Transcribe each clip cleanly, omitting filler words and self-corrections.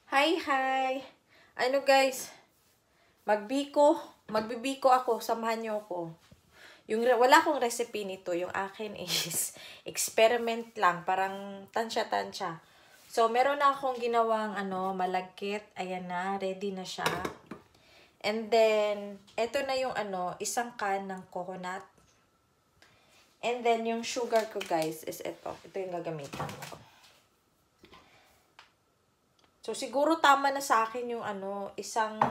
Hi, hi! Ano guys, magbiko. Magbibiko ako, samahan niyo ako. Yung, wala akong recipe nito. Yung akin is experiment lang. Parang tansya-tansya. So, meron na akong ginawang ano, malagkit. Ayan na, ready na siya. And then, eto na yung ano, isang can ng coconut. And then, yung sugar ko guys is ito. Ito yung gagamitan ko. So, siguro tama na sa akin yung ano, isang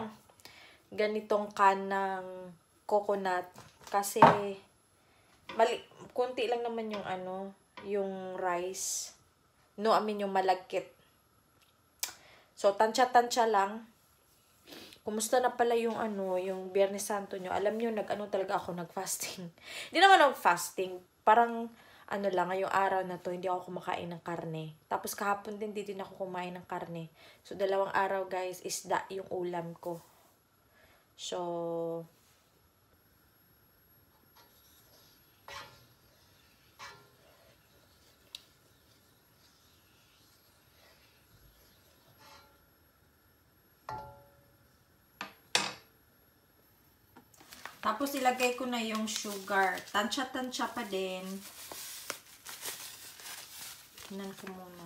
ganitong can ng coconut. Kasi, mali, konti lang naman yung ano, yung rice. No, I mean yung malagkit. So, tansya-tansya lang. Kumusta na pala yung ano, yung Biyernes Santo nyo? Alam nyo, nag-ano talaga ako, nag-fasting. Hindi naman nag-fasting. Parang, ano lang, ngayong araw na to, hindi ako kumakain ng karne. Tapos kahapon din, di din ako kumain ng karne. So, 2 araw guys, isda yung ulam ko. So, tapos ilagay ko na yung sugar. Tansya-tansya pa din. Tingnan ko muna.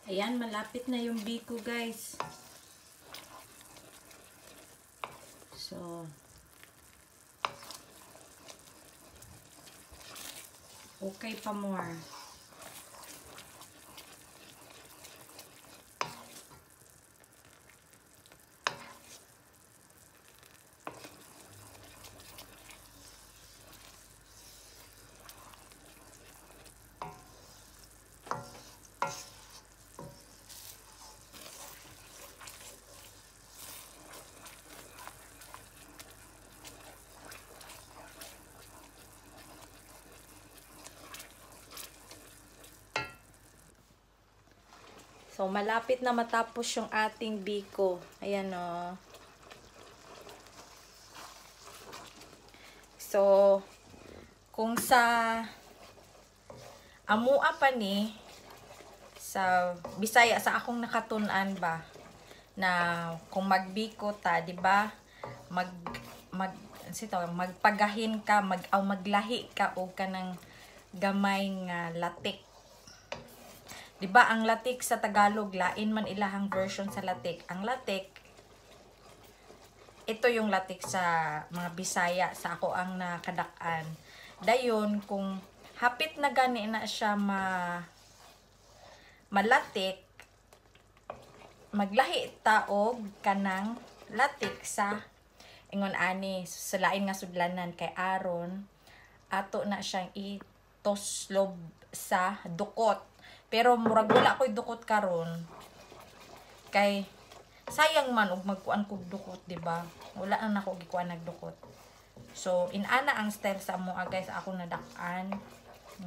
Ayan, malapit na yung biko, guys. So, okay pa more. So, malapit na matapos yung ating biko. Ayan, o. So, kung sa amua pa ni, sa Bisaya, sa akong nakatun-an ba, na kung magbiko ta, di ba, magpagahin ka, maglahi ka o ka ng gamay nga latik. Diba ang latik sa Tagalog, lain man ilahang version sa latik. Ang latik, ito yung latik sa mga Bisaya, sa ako ang nakadak-an. Dayon, kung hapit na gani na siya malatik, maglahi taog kanang latik sa ingon ani, sa lain nga sudlanan kay aron ato na siyang itoslob sa dukot. Pero murag wala ko'y dukot karon. Kay sayang man og magkuan kog dukot, di ba? Wala na nako gikuan nagdukot. So inana ang style sa amoa guys, ako nadak-an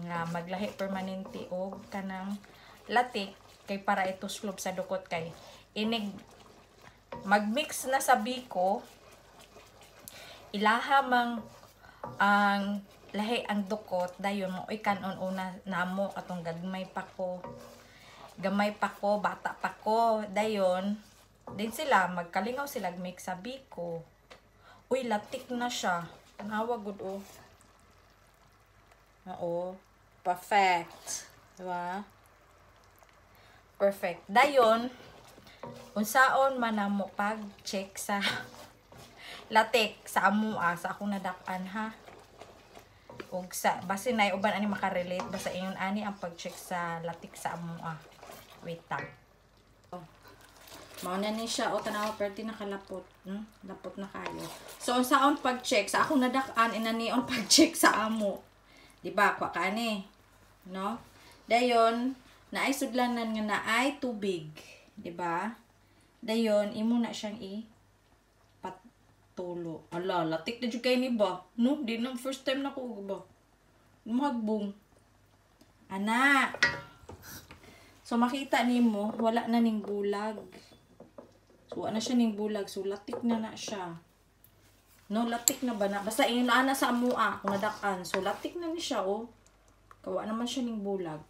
nga maglahi permanente og kanang latik kay para ituslob sa dukot kay inig magmix na sa biko, ilaha mang ang lahi ang dukot, dayon mo kanon una namo atong gagmay pa ko. Gamay pa ko, bata pa ko. Dayon, din sila, magkalingaw sila make sa biko. Uy, latik na siya. Tanawa gud oh. Oo. Perfect. Diba? Perfect. Dayon, unsaon man namo pag-check sa latik sa amua, sa akong nadak-an ha. Ug sa basin nay uban ani makarelate basta ingon ani ang pag-check sa latik sa amua. Wait lang. Oh. Mao na ni siya o tanawa perti nakalapot. Lapot na kayo. So unsaon pag-check sa akong nadak-an inanion pag-check sa amo. Di ba? Kwa ka ani. No? Dayon naay sudlanan nga naay tubig, di ba? Dayon imo na siyang i patulo. Ala, latik na jud kay ni ba? No, di na first time na ko ba. Magbong. Ana. So makita nimo wala na ning bulag. So wala na siya ning bulag. So latik na na siya. No, latik na ba na? Basta ingon na ana sa amua kung nadak-an. So latik na ni siya oh. Kawa naman siya ning bulag.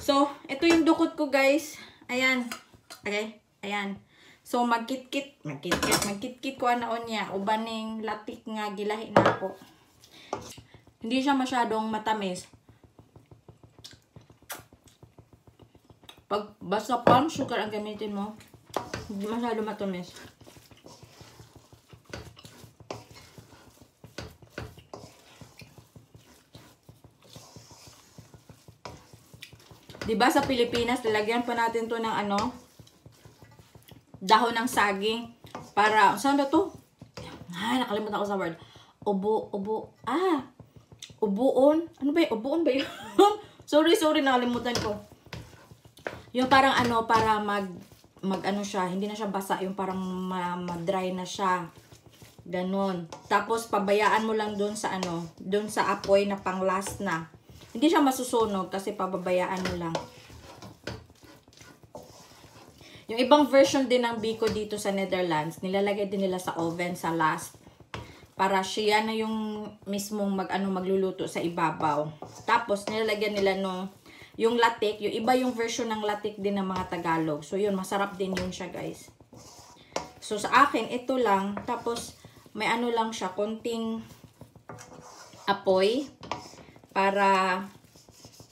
So, ito yung dukot ko, guys. Ayan. Okay? Ayan. So, magkitkit. Magkitkit ko anaon niya. Ubaning latik nga gilahi na ako. Hindi siya masyadong matamis. Pag basta palm sugar ang gamitin mo, hindi masyadong matamis. Diba sa Pilipinas, lalagyan pa natin to ng ano, dahon ng saging para, saan ba to? Ay, nakalimutan ko sa word. Ubo, ubuon. Ano ba yun? Ubuon ba yun? Sorry, nakalimutan ko. Yung parang ano, para mag ano siya, hindi na siya basa, yung parang ma-dry na siya. Ganon. Tapos, pabayaan mo lang dun sa ano, dun sa apoy na pang last na. Hindi siya masusunog kasi pababayaan mo lang. Yung ibang version din ng biko dito sa Netherlands, nilalagay din nila sa oven sa last. Para siya na yung mismong magluluto sa ibabaw. Tapos nilalagyan nila no, yung latik, yung iba yung version ng latik din ng mga Tagalog. So yun, masarap din yun siya, guys. So sa akin, ito lang. Tapos may ano lang siya, konting apoy para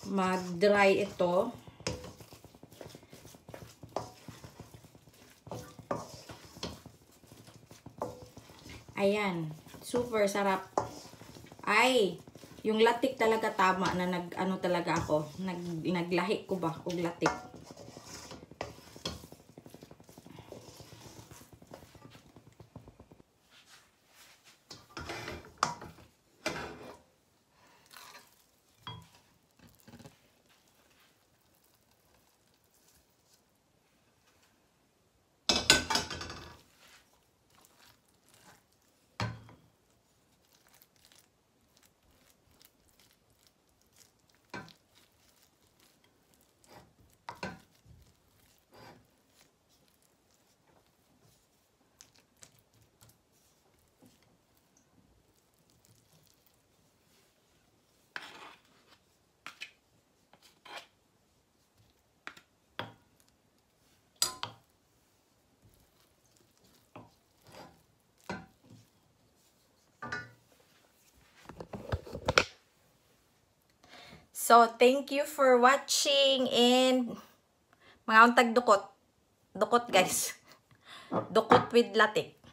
mag-dry ito. Ayan. Super sarap. Ay, yung latik talaga tama na nag-ano talaga ako. Naglahi ko ba og latik. So, thank you for watching and mangaon tag dukot. Dukot, guys. Dukot with latik.